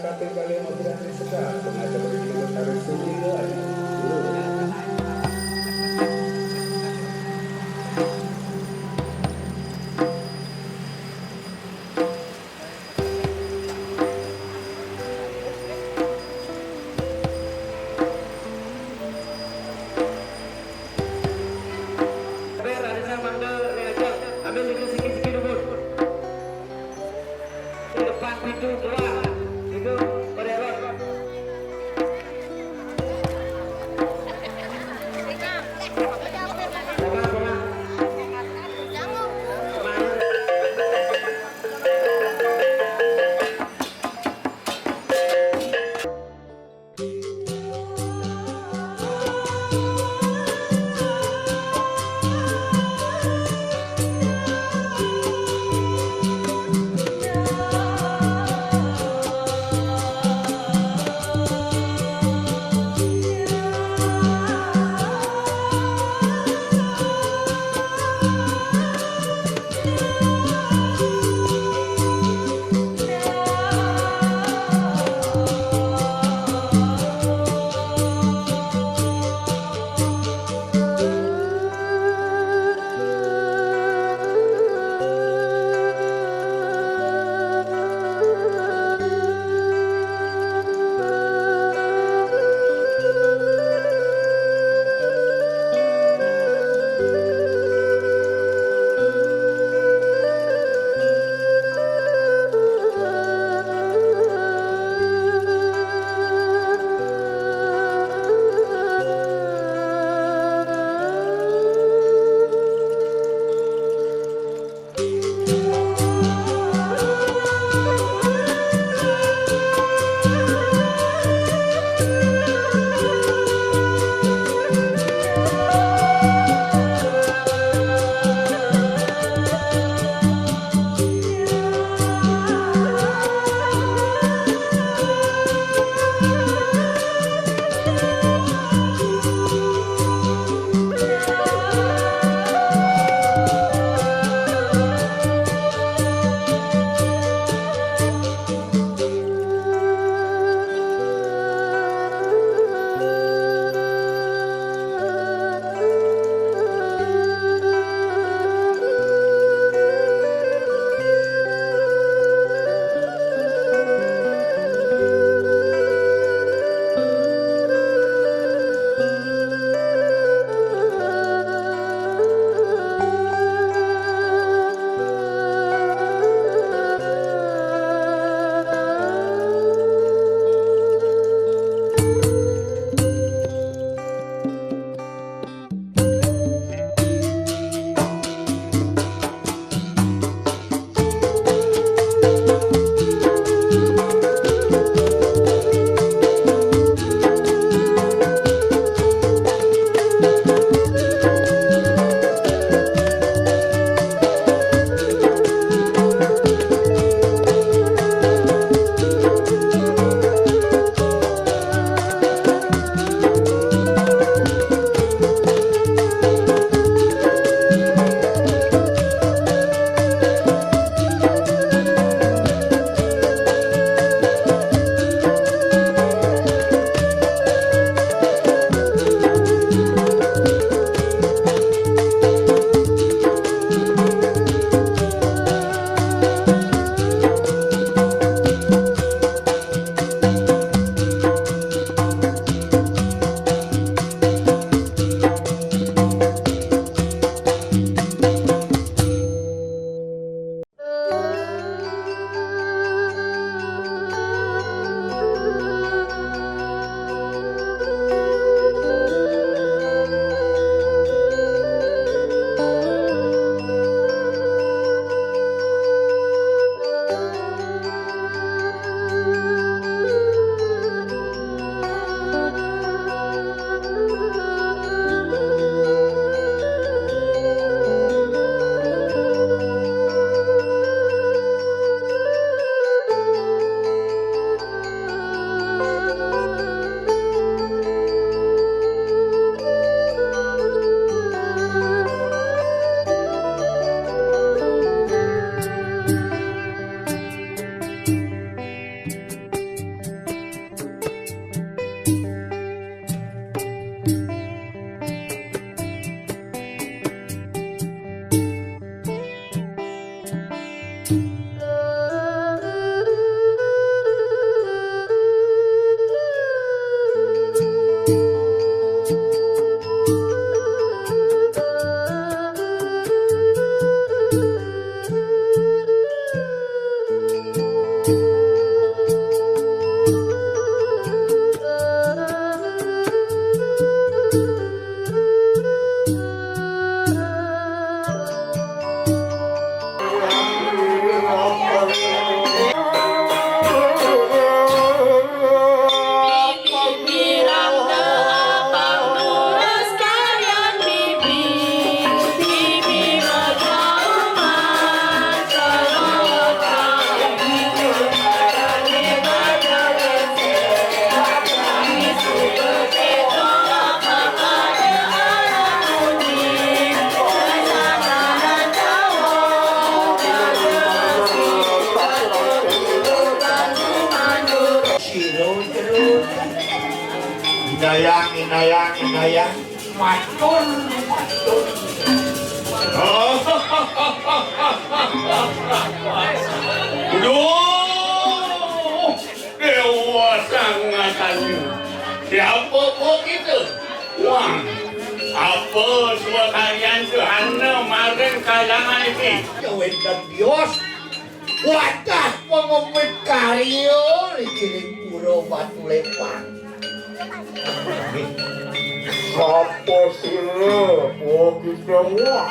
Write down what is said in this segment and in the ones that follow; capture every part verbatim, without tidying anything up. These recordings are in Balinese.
Kembali Mas Dani Sekar, pengacara berikut harus sendiri. Ber, ada yang mangga reaja. Ambil lagi sikit-sikit dulu. Di depan pintu keluar. Itu perelot. Kira terus. Indayang, indayang, indayang. Matur, matur. Duh, Dewa Sangatanya. Siapa kok kita? Wah, apa suakalian tu hana maring kayangan iki? Ya wénten bios. Wadah pengumit karya iki ring Pura Batu Lepang. Sapa sira, oh, kita semua?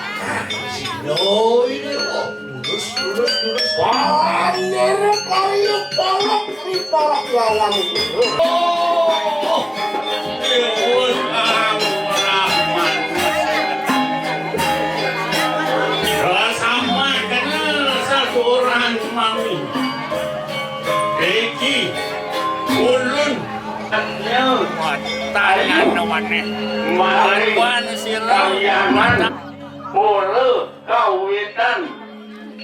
Sira ini, oh, lurus, lurus, lurus. Panir karya palak si palak lawan itu. Oh, Dewa Sang Rahman. Sama kena satu orang mami. Iki ulun. Wah, tanya no maneh. Mari. Wan sira. Kalianan. Bola kawitan.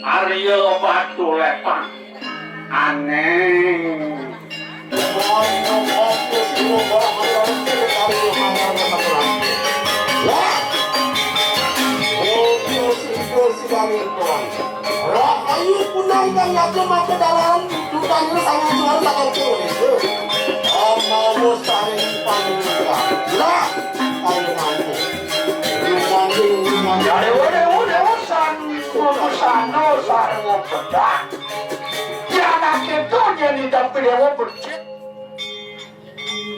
Arya Batu Lepang. Aneh. Wah. Oke, singkir si Bangin Tuan. Rahayu kunang kang ngagem maka dalam, dutan lu sangat suara tak kau itu. Amawa saring panduka. Lah, ayo mandi. Lu mandi, lu mandi. Ya, dewa, dewa, dewa, san, putusano, sarwa bedak. Ya, anak itu jadi tapi dewa bercik.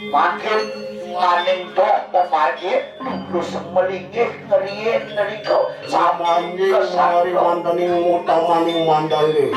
Makin maning doh pemargin, terus melinggih ngeriin neriko. Samaning mari mantening utamaning mandale.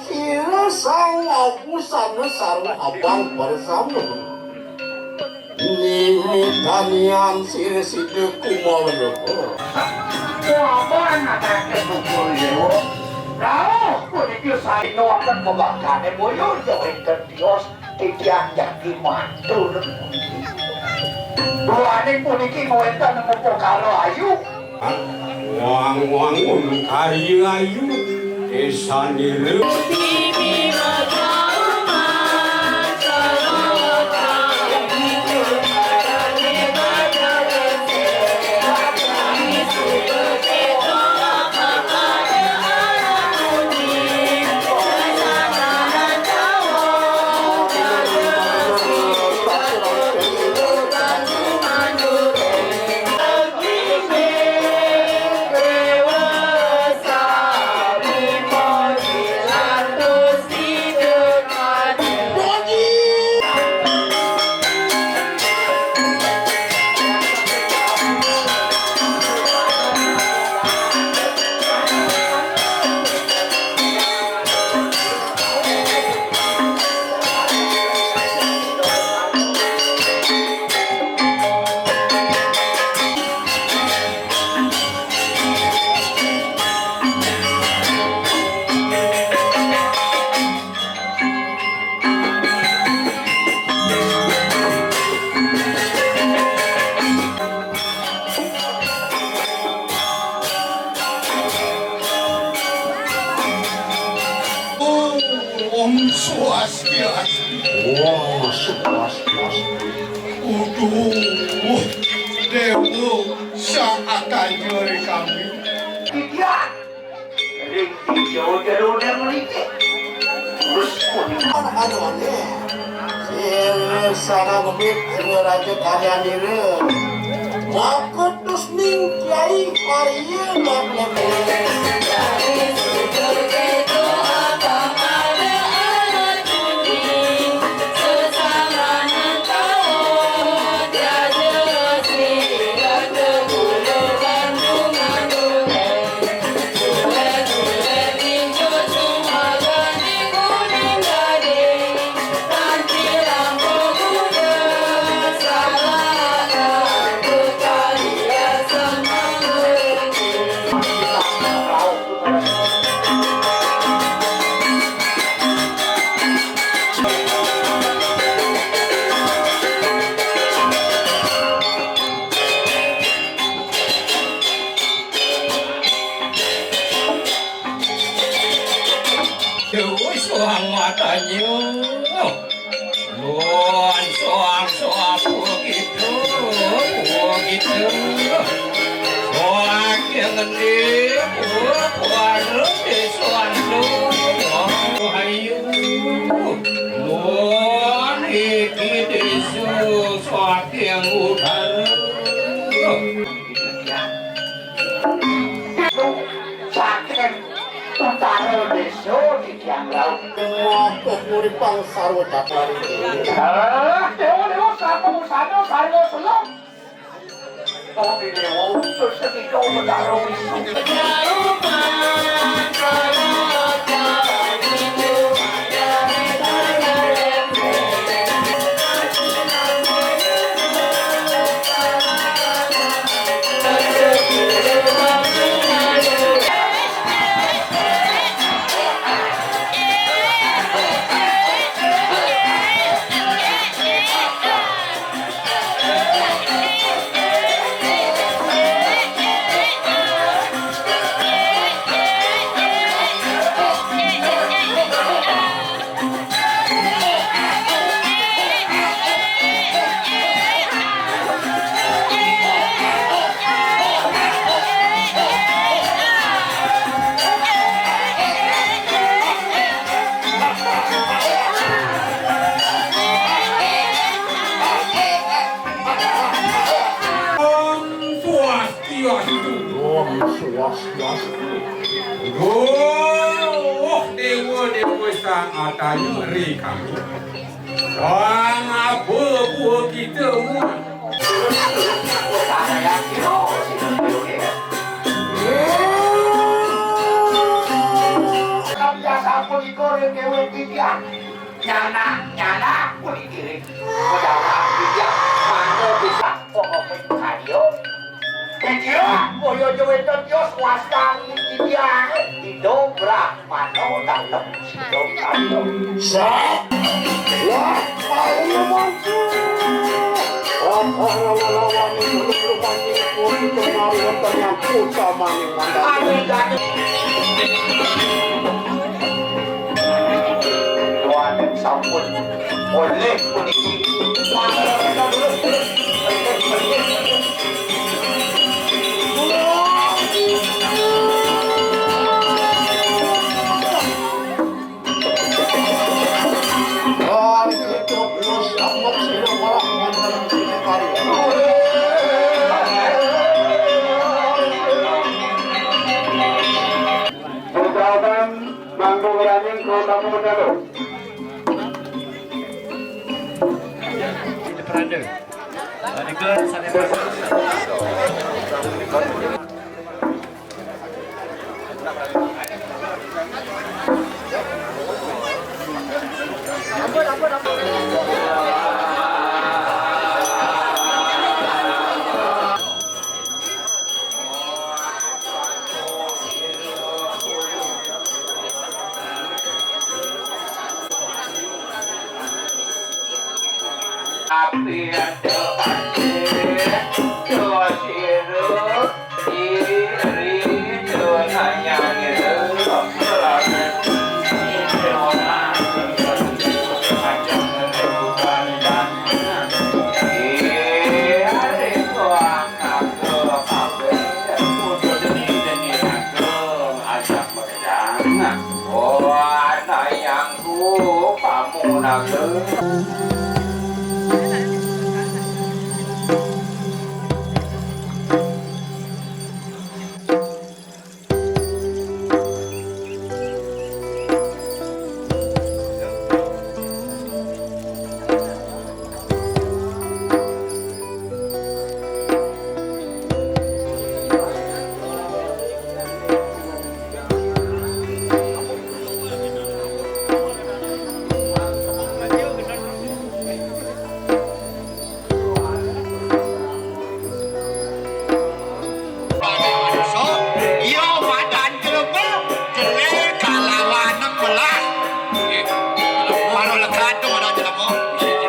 Sira sang abu sana sarwa abang bersama. Nimitanian sira sida kumawala. Kuapan anake pukul dewa. Rauh puniki saestu wonten pembaksane boyo, ya wonten tios titiang jagi matur. Duaning puniki ngwenten mupukara ayu. Wang-wangun karya ayu, esanira. Om Swastiastu. Om Swastiastu. Aduh, Dewa, saat aja ri kami. Iya. Jadi Jauh-jauh udah meliti. Terus kuning. Aduh, aneh. Sing sana ngebit, sing raja karya nira. Makutus ning kiai karya. Duh, suang matanya. Nuan suang suang begitu, begitu. Suang yang ngendi, buah di suang tu. Ayu, nuan iki disu suang yang utara. Saking utara desa titiang rauh. Wah, kok uripang sarwa catur. Ah, dewa, dewa, sarwa usana, sarwa selem. Oh, dewa, sesetika utara wisu. Om Swastiastu. Om Swastiastu. Duh, dewa-dewa sang atayu ri kami. Sang apa buah kita muat? Kami asa punika ring dewa titiang. Nyanak, nyanak, kulit diri. Mudahan bijak, mangga bijak, pengopit karya. Bijak, kaya jaweta tios wastan titiang. Ido Brahmana dalem, ido dalem. Sat. Wah, ayo maju. Wah, lawan ini belum lupa ini, kopi kemari wonten yang utama nih, mantap. Amin, amin. Wonten sampun oleh puniki. Persilakan mangku wiraning kota Pemendalo. Api ada kasih, dosiro, iri, donanya ngiru, Yang ku pamung naga. Iya, madan jelema, jelek kalawan belah. Nggih. Baru lega tuh ada jelema.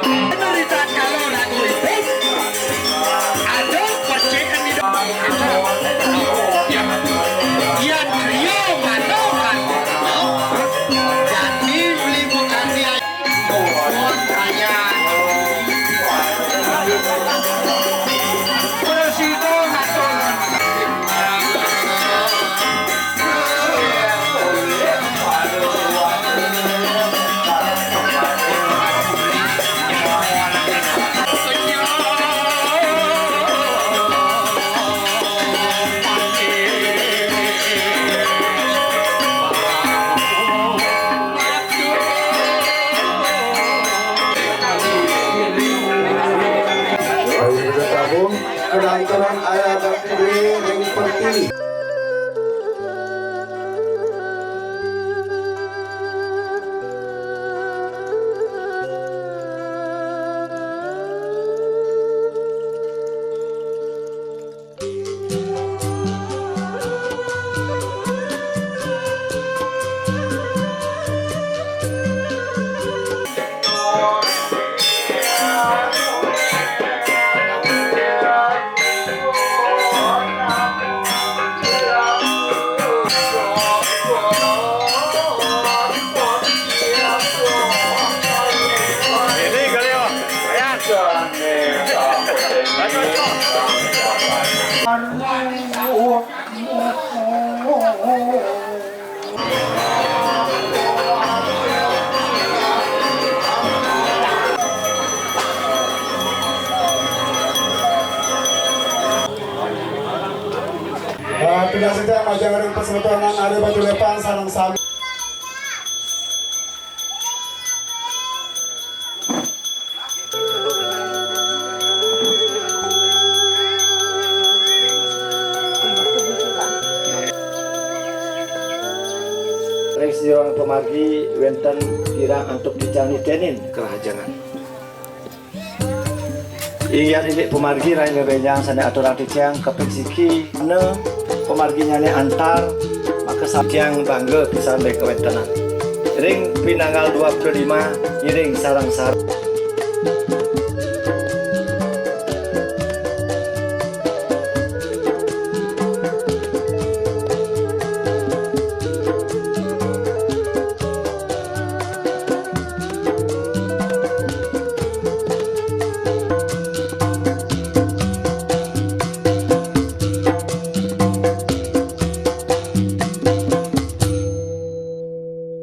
Penderitaan kalau ragu ribut, ada percikan di dalam. Ya. Yang kriya manokan. Jadi beli bekasi aja. Ayo, kita tabung. Penonton aya bakti deui ring Pertiwi. Ini kali ya, ya. Eh, tugas itu yang majang ring persekutuan ari batu lepan sareng sami. Ring sajeroning pamargi wénten kirang antuk titiang niteni kalajengan. Inggih indik pamargi ring bénjang sané aturang titiang kaping siki, né pamarginyané antar, maka titiang bangga pisan ring kawéntenan. Ring pinanggal dua puluh lima ngiring sareng-sareng.